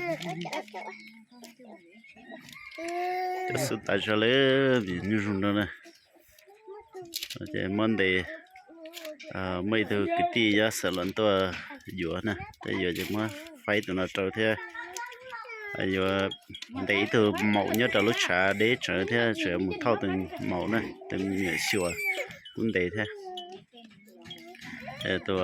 Cov xub tas zog lawm, nyuj zoo no na. Ces muab ntes, muaj ib tug kwv tij nyob Xeem Los tuaj yuav na, tuaj yuav ces muab faib tus no rau thiab. Yuav ntes ib tug maum nyob rau lub tshav deb tsawv thiab tseem mus thauj tus maum na, tus me nyuam xyuas kub ntev thiab. Tus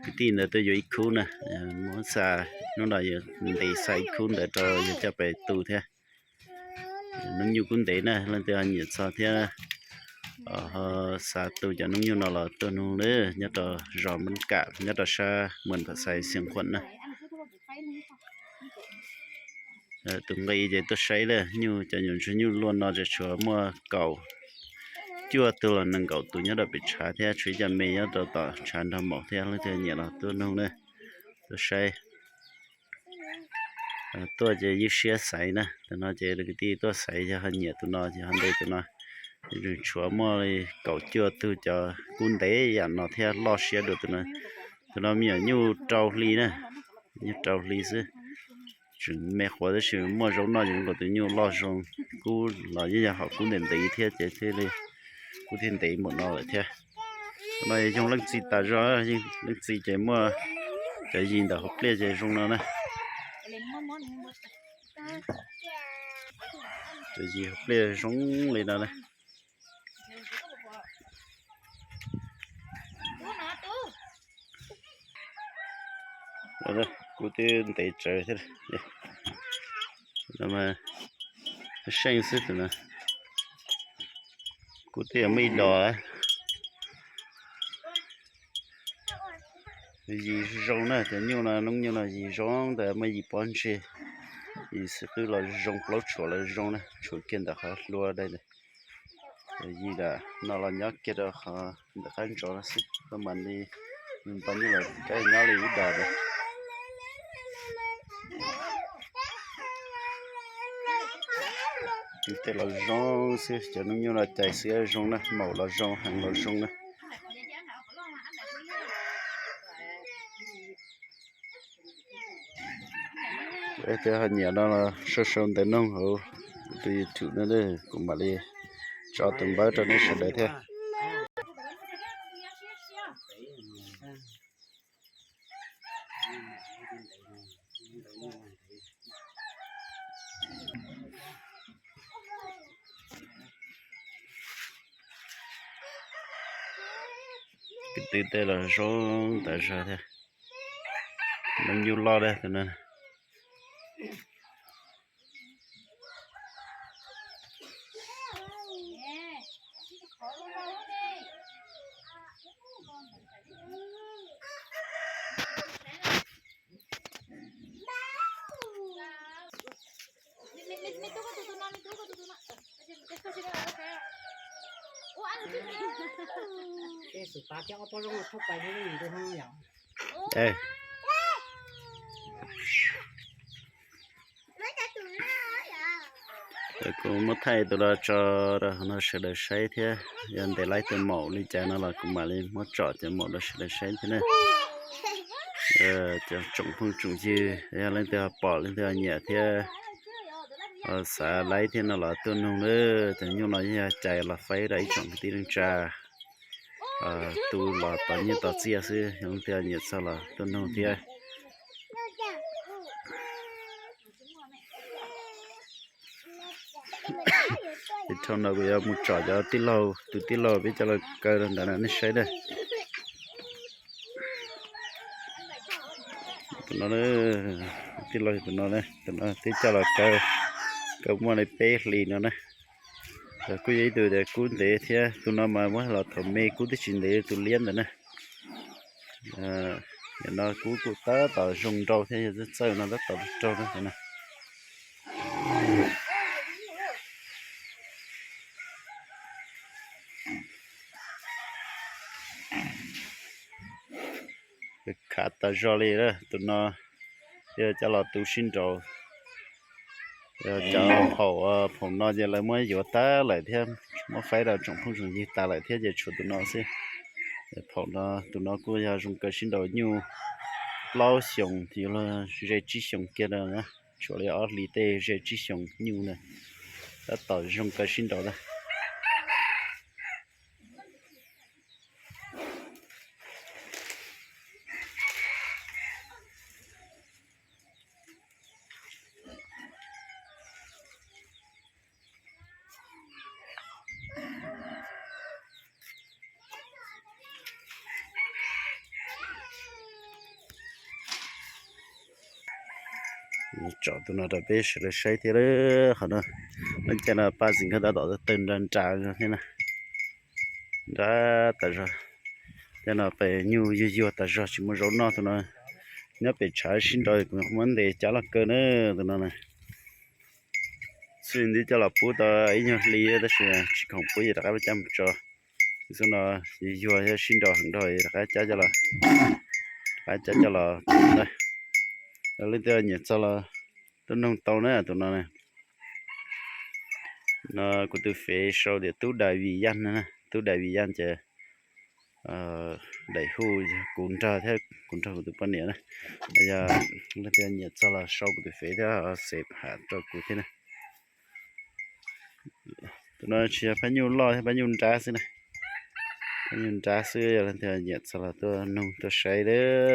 kwv tij ntawd tuaj yuav ib khub na, muab xa, hnub no yuav ntes xa ib khub ntawd rau yawg coj pem tu thiab. Noob nyuj kub ntev na, leej twg ho nyiam txog thiab ho xav tu cov noob nyuj no los tuaj nug lawm, nyob rau zos Npab Kam, nyob rau sab Muas Pham Xais Xeev Khuam na. Tus nqi ces tuaj saib lawm, nyuj cov nyuam ntsuag nyuj luaj no ces tshuav muaj kaum cuaj tug los nees nkaum tus nyob rau pem tshav thiab tshuav ib co me nyob rau tom tshav nrog maum thiab, leej twg nyiam los tuaj nug na, tuaj saib. Tuaj ces ywj siab xaiv na, tus no ces kwv tij tuaj xaiv yog ho nyiam tus no ces ho ntes tus no. Ces tseem tshuav muaj li kaum cuaj tug cov kub ntev yam no thiab loj siab dua tus no. Tus no me nyuam nyuj rau hli na, nyuj rau hli xwb. Tseem me qhuav tab sis muaj zaub noj ces zoo nkaus tus nyuj loj zoo, kub los yeej yog hom kub ntev ntev thiab ces thiaj li kub thiaj ntev npaum no lawm thiab. Tus no yog yoog leej txiv tas zog, leej txiv ces muaj cov yig ntawm hauv pliaj ces zoo no na. Cov yig hauv pliaj zoo li no na. Kub twb ntev tsawv thiab. Seej xwb tus no. Kub twb yog muaj ib dos. Yig zoo na, cov nyuj no, noob nyuj no yig zoo ntawd, muaj yig pob ntseg, yig xwb qwb los zoo, plaub tshuam los zoo na, tshuam kiag ntawm qhov hlua dai ntawd. Yig lam no los nyob kiag rau qhov ntawm qab ntsos no xwb, koj mam li npog nyuj los kab nyob li ib dos ntawd. Tus tej los zoo xwb, cov noob nyuj no cais xwb zoo na, maum los zoo, heev los zoo na. Leej twg ho nyiam no los sau sau ntawv noog hauv tus YouTube no, kuv mam li tso tus npawb rau nej sawv daws thiab. Kwv tij tej los zoo tas zog thiab. Noob nyuj loj thiab tus no. Kuv muab thaij tus no tso rau no sawv daws saib thiab, yog ntes laib tus maum li cas no los kuv mam li muab tsom cov maum rau sawv daws saib thiab na. Cov tsoom phooj tsoom ywg, yog leej twg ho pom leej twg ho nyiam thiab xav laib thiab no los tuaj nug na. Cov nyuj no yog cais los faib rau ib tsoom kwv tij neej tsa tu los tos nyiaj tos txiaj xwb, yog leej twg ho nyiam txog los tuaj nug thiab. Ces dhau no kuv yuav mus tsom cov tij laug, tus tij laug peb coj los kaw rau ntawd na nej saib na. Tus no, tij laug tus no, tus no twb coj los kaw, kaw muaj li peb hlis no na. Kuj yog ib tug tias kub ntev thiab, tus no mas muab los thaum me kub twb tsis ntev, tus liab ntawd na. Nim no kub kuj tab tom zoo nrau thiab, yog txawj txawj no tab tom raug na. Khav tas zog li, tus no yog cov los tu sib nraus. Cov phaum, phaum no ces lawv muab yuav tag lawm thiab, muab faib rau tsoom phooj tsoom ywg tas lawm thiab ces tshuav tus no xwb. Phaum no, tus no kuj yog zoo kaw sib nraus nyuj plaub xyoos, yuav luag ze tsib xyoos kiag no na. Tshuav li ob hlis tej ze tsib xyoos nyuj ntag, tab tom zoo kawg sib nraus ntag. Tsom tus no rau peb sawv daws saib thiab. Qhov no, lub caij no paj txiv nkawd tab tom tawg nra nra thiab na. Nra tas zog. Caij no pem nyuj yuag yuag tas zog tsis muaj zaub noj tus no. Nyob pem tshav sib nraus kuv muab ntes cab los kaw na tus no na. Xwb nti coj los pub tau ib nyuag hli tab sis tsis khoom pub ces rov qab cab mus tso. Xwb no yuag yuag thiab sib nraus heev dhau rov qab cab coj los, rov qab cab coj los pub na. Leej twg nyiam txog los tuaj noog tau na tus no na. No kuv tus fev sau tias Tub Dais Vim Yaj na, Tub Dais Vim Yaj ces daim hu yog kuv nrog thiab kuv nrog kuv tus poj niam na. Yog leej twg nyiam txog los sau kuv tus fev thiab xev ham rau kuv thiab na. Tus no tsis yog pab nyuj loj thiab pab nyuj nrab xwb na. Pab nyuj nrab xwb, yog leej twg nyiam txog los tuaj noog tuaj saib.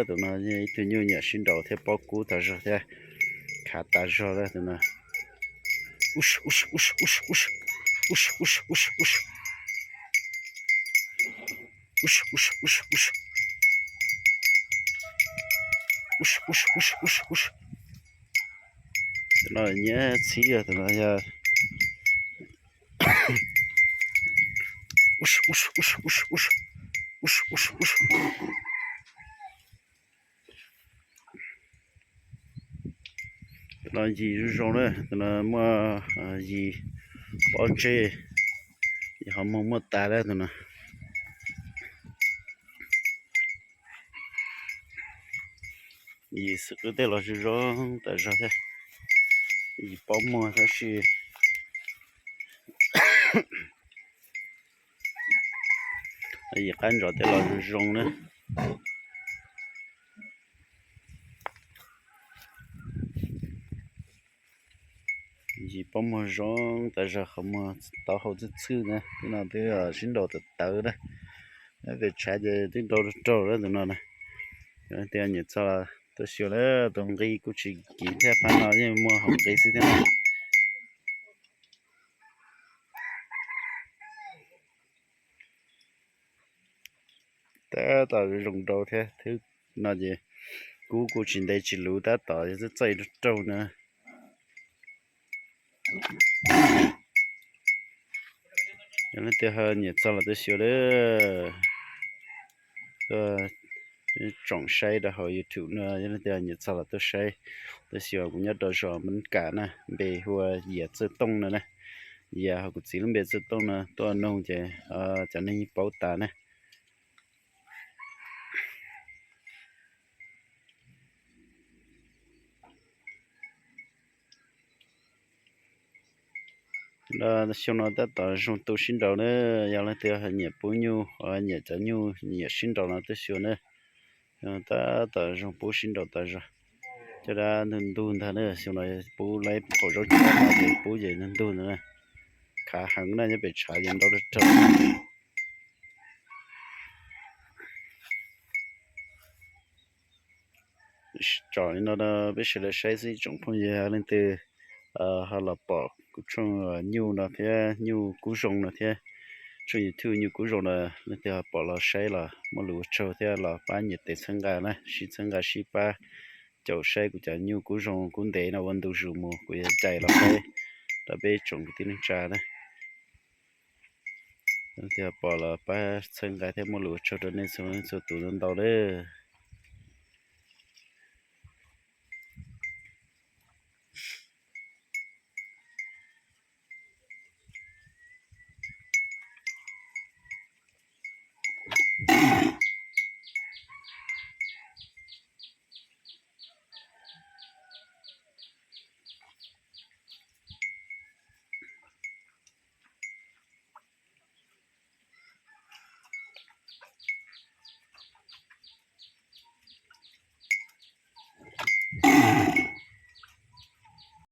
Tus no ib tug nyuj nyiam sib nraus thiab pob kub tas zog thiab khav tas zog tus no. Tus no nyiam txhib, tus no yog Tus no yim zoo zoo na, tus no muaj yim pob ntseg, yim qhov muag muaj tas lawm tus no. Yim xwb qwb tej los zoo zoo tas zog thiab, yim pob muag tab sis yim qab ntsos tej los zoo zoo na. Yim pob muag zoo tas zog, qhov muag taub hau txhwj txhwj na, twb no twb sib nraus tawv tawv na. Pem tshav ces twb nraus raug lawm tus no na. Yog leej twg nyiam txog los tuaj xyuas na, tus nqi kuj tsis kim thiab, pab no yeej muaj hauv nqi xwb thiab na. Tab tom zoo nraus thiab, thwb no ces kub kuj tsis ntev tsis luv, tab tom txaij txaij raug raug na. Yog leej twg ho nyiam txog los tuaj xyuas lawm, tuaj tsoom saib rau hauv YouTube no, yog leej twg ho nyiam txog los tuaj saib, tuaj xyuas. Kuv nyob rau zos Mab Kam na, npe hu ua Yias Txawj Tooj no na. Yias ho kuv txiv lub npe Txawj Tooj no, tuaj noog ces cov neeg yeej paub tas na. Xyoo no tab tom zoo tu sib nraus na, yog leej twg nyiam pub nyuj, nyiam cov nyuj nyiam sib nraus no tuaj xyuas na. Tab tom zoo pub sib nraus tas zog. Caj dab ntug ntug ntag na, xyoo no pub laib phaum zaub cov no ces pub ces ntug ntug ntag na. Khav heev na, nyob pem tshav ces nraus raug raug. Tsom li no rau peb sawv daws saib xwb tsoom phooj ywg, leej twg ho los pom kuv tshooj nyuj no thiab nyuj kub zoo no thiab tshooj YouTube nyuj kub zoo no, leej twg ho pom los saib los muaj lus ua tsaug thiab los pab nyiam tes txhawb nqa na, sib txhawb nqa sib pab caum saib kuv cov nyuj kub zoo kub ntev no ua ntu zus mus kuv yuav cais los saib rau peb tsoom kwv tij neej tsa na. Leej twg ho pom los pab txhawb nqa thiab muaj lus ua tsaug rau nej txhua leej txhua tus ntau ntau lawm.